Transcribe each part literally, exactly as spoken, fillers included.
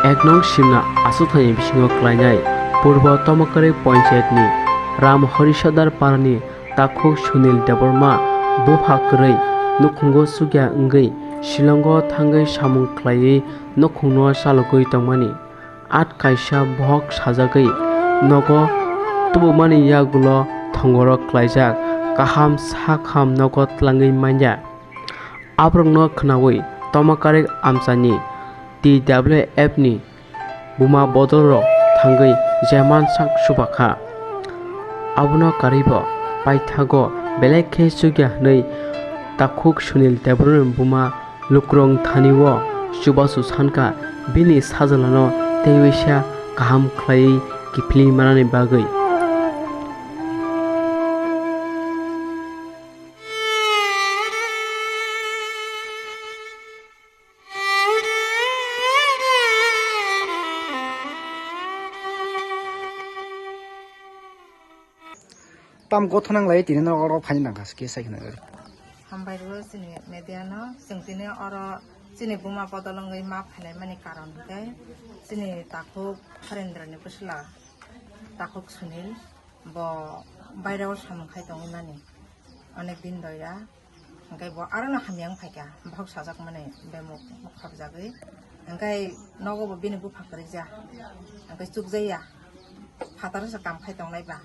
Ek nong simna aswk thani bisingo klainai Purbo Tomakari Panchayat ni Ram Hori Sodar Parani takhuk Sunil Debbarma bupha kwrwi nukhungo chukya wngwi Shillongo thangwi samung khlaiwi nukhungno chalogwi tongmani. At kaisa bohok sajagwi nogo tubumani yagulo thongoro klaijak kaham sakham nogo tlangwi manya. Aborokno khnaui Tomakari amchaini T W F ni buma bodolrok thangwi jeman sak subakha. Abono karwibo paithago belai khe chukya hwnwi takhuk Sunil Debbarmani buma lukurok thani-o chubachu sankha bini sajlano teiwisa kaham khlaiwi kiphilwi manani bagwi. Tam gothonang lai tini norok oro phaina nangkha khe sai khna. Hambai rw chini media no, chwng tini oro chini buma bodol wngwi ma phainai mani karon hwnkhe chini takhuk Harendra ni bwsla takhuk Sunil bo bairao samung khai tongwi mani onek din doira. Hwnkhe bo arono hamya wng phaikha, bohok sajakmani bemuk khopjagwi. Hwnkhe nogo bo bini bupha kwrwija, hwnkhe chukjaya, phataro se kam khai tongnai ba.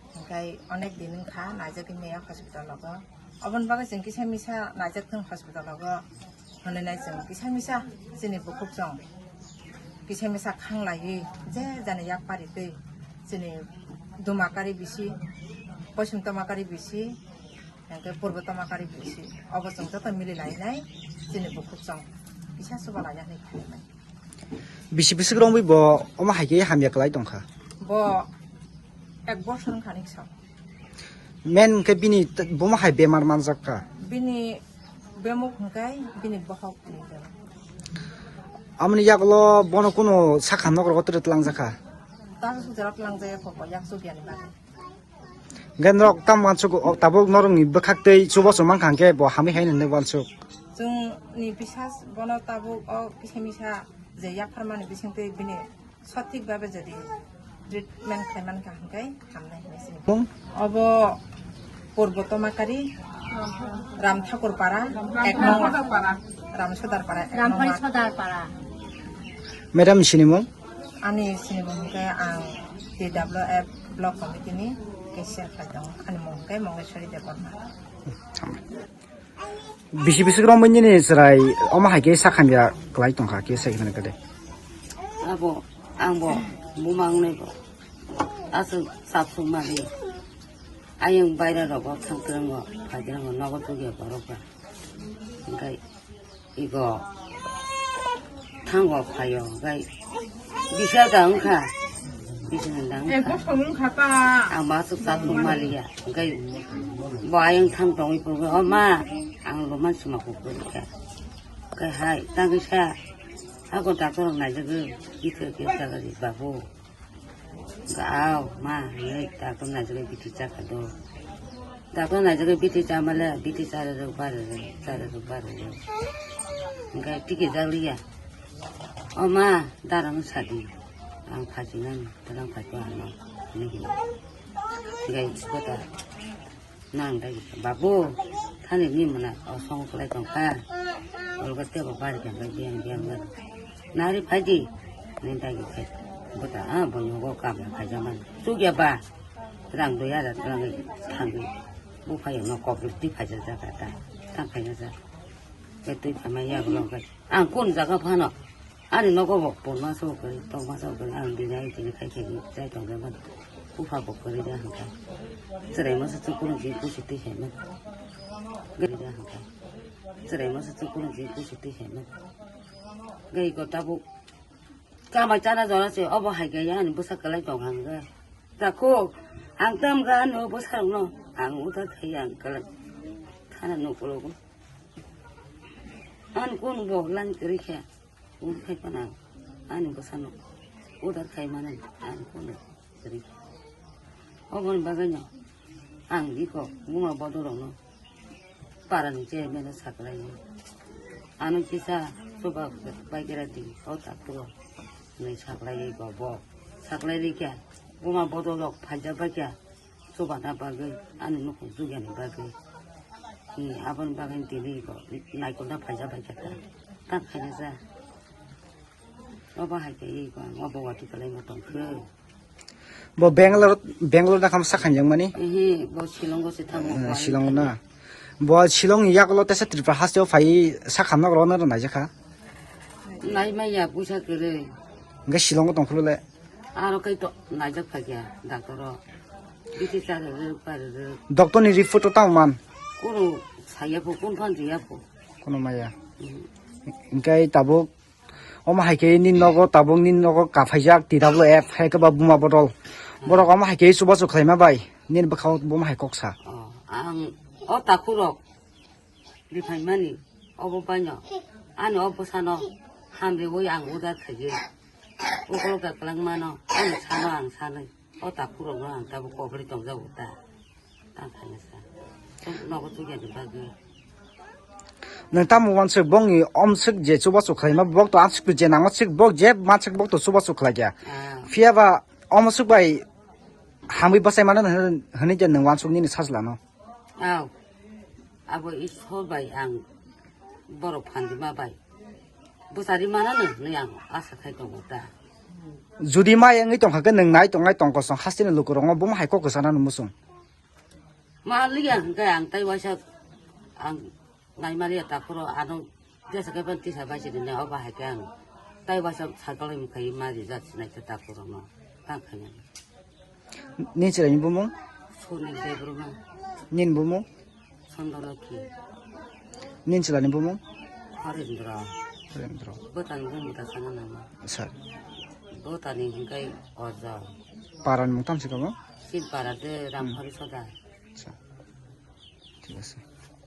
Hwnkhe onek din wngkha, naijagwi maya hospital o. Oboni bagwi chwng kisa misa naijak thung hospital o, hwnwi nai chwng kisa misa chini bukhuk chwng kisa misa khanglaiwi je jani yak paritwi chini Dumakari bisi, Poisim Tomakari bisi, Hwnkhe Purbo Tomakari bisi. Obo chwng joto mili lainai, chini bukhuk chwng kisa chuba laiya hwnwi phainai. Bisi bwswk romwi bo omo hai khe hamya kwlai tongkha? Bo ek bosor wngkha ni kisa. Men hwnkhe bini t-, bomo hai bemar manjak kha? Bini bemuk hwnkhe bini bohok ni bemar. Amoni yagulo bono kuno sakha nok rogo twrwi tlangjak kha? Tasu jora tlangjak ya kho bo yak chukya ni bagwi. Hwnkhe norok tamo uansuk, o, tabuk norokni bwkhaktwi chubachu mankha hwnkhe bo hamwi hai nini uansuk. Chwngni bisas bono tabuk o kisa misa je yapharmani bisingtwi bini sothik babe jodi treatment khlaimankha hwnkhe hamnai hinwi sini. Mung? Obo Purbo Tomakari, Ram Thakur Para, ek nong, Ram Sodar Para, ek nong. Madam ni sinimung? Ani sinimung hwnkhe ang T W F Block Committee ni cashier khai tongo. Ani mung hwnkhe Mongeshwari Debbarma. Bisi bisi romwi nini chwrai omo hai khe sakhamya kwlai tongkha khe sai khna kade. Abo ang bo buma wngnai bo. Aswk chapsuk mali. Ayang baira rogo thang twrwngo, phai twrwngo, nogo tugya borok ba. Hwnkhe Iko thango phaio, hwnkhe bisa da wngkha, bisa da wngkha. Ang ma aswk chapsuk maliya, hwnkhe bo ayang thang tongwi phunukgo, "O ma, ang roman sima kuphurikha." Hwnkhe hai tangwi sa, ako doctor rok naijagwi, kisa kisa jagadi babu. Gao, ma, hinwi doctor naijagwi biti chakha do. Doctor naijagwi biti chamale, biti charwrwk barwrwk, charwrwk barwrwk. Hwnkhe tikijak liya. O ma, darano sadi. Ang phajinani, darang phaipa ano, hinwi hino. Hwnkhe kota. Nang dagi, "Babu, thani ni mona, o song kwlai tongkha. Olga tebo bari kha, bai biyang, biyang, biyang. Nari phaidi," ni dagi khai. Bota, ah, bo nyogo kam na khai jaman. Chukya ba, rang dui hajar rang thangwi. Bu phayo no kok ti khai jaka ta. Thang khai jaka. Ke tui phamai ya gulong kai. Ang kun jaga phano, ani nogo bo pon masa bo kwrwi, tok masa bo kwrwi, ang bini ai tini khai khai chai tong jagani. Bupha bo kwrwi da hwnkha. Chwrai masa chukurung je kusu twi khaima. Kwrwi da hwnkha. Chwrai masa chukurung je kusu twi khaima. Gai ko tabuk kamai chana jora se obo hai khe ani bwsa kwlai tong hang khe. Takhu, ang tam ga ano bwsa rok no, ang uda khai ang kwlai. Thana no kologo. Ani kunu bo line kwrwi khe, ung khai phano ani bwsano order khai mano ani kunu kwrwi. Oboni bagwino ang iko buma bodolrokno parani chairman-no saklaio. Ano kisa chuba paikera di, o takturo. Nai saklai ri go bo. Saklai ri khe buma bodol rok phaijak bai khe chubana bagwi ani nukhung jugani bagwi. Hi aboni bagwi tini go naikolna phaijak bai khe ta. Ta khaina ja. Obo hai khe i go obo wati kwlai bo tong khe. Bo Bangalore, Bangalore da kam sakhan yang mani? Ehe, bo Shillong go se thango. Eh, Shillong na. Bo Shillong ni yakulo tesa Tripura haste o phai sakhan nok rona rona jakha. Nai maya puisa kere. Nge Shillong tong khulu le. Aro kai to najak phai kya doctor o. Biti cha re re pa re re. Doctor ni report o tang man. Kono saya po kon phan ya po. Kono maya. Engkai tabuk Omo hai khe nini nogo tabuk nini nogo kaphaijak T W F hai khe ba buma bodol. Borok omo hai khe chubachu khlaima bai nini bwkhao buma hai kok sa. Oh, ang o takhurok riphaimani obo baino ani o bwsano hamriwi ang order khaijak. Ukolok kwlwng mano ani sano ang sanwi. O takhurokno ang tabuk kobri tongjago ta. Tang khaina sa. Nogo tugya ni bagwi. Nwng tamo wansuk bongni omsuk je chubachu khlaima bok to amsuk je nangma suk bok je mansuk bok to chubachu khlaikya. Ah. Phiya ba omsuk bai hamwi bwsai mano hwnwi je nwng wansuk nini sajlano. Aw. Abo Ishwar bai ang borok phanjima bai. Bwsari manano hwnwi ang asa khai tongo ta. Judi mai wngwi tongkha khe nwng nai tongnai tong kosong hasteni lukurokno buma hai kok kwchana nw muchung. Ma liya hwnkhe ang tai waisa ang nai maliya takhoro ano jesa khe ban tisa bai sini ne oba hai khe ang tai waisa cycle wngkha ma rijak sinai khe takhorokno tang khaina. Nini chwraini bumung? Soni Debbarma. Nini bumung? Sondolokhi. Nini chwraini bumung? Harendra. Harendra. Bwtani bumung ta sana nama. Sir. Bwtani hingkai Orja. Parani mung tamsi kamo? Silpara de Ramhari Soda. Acha. Thik ase.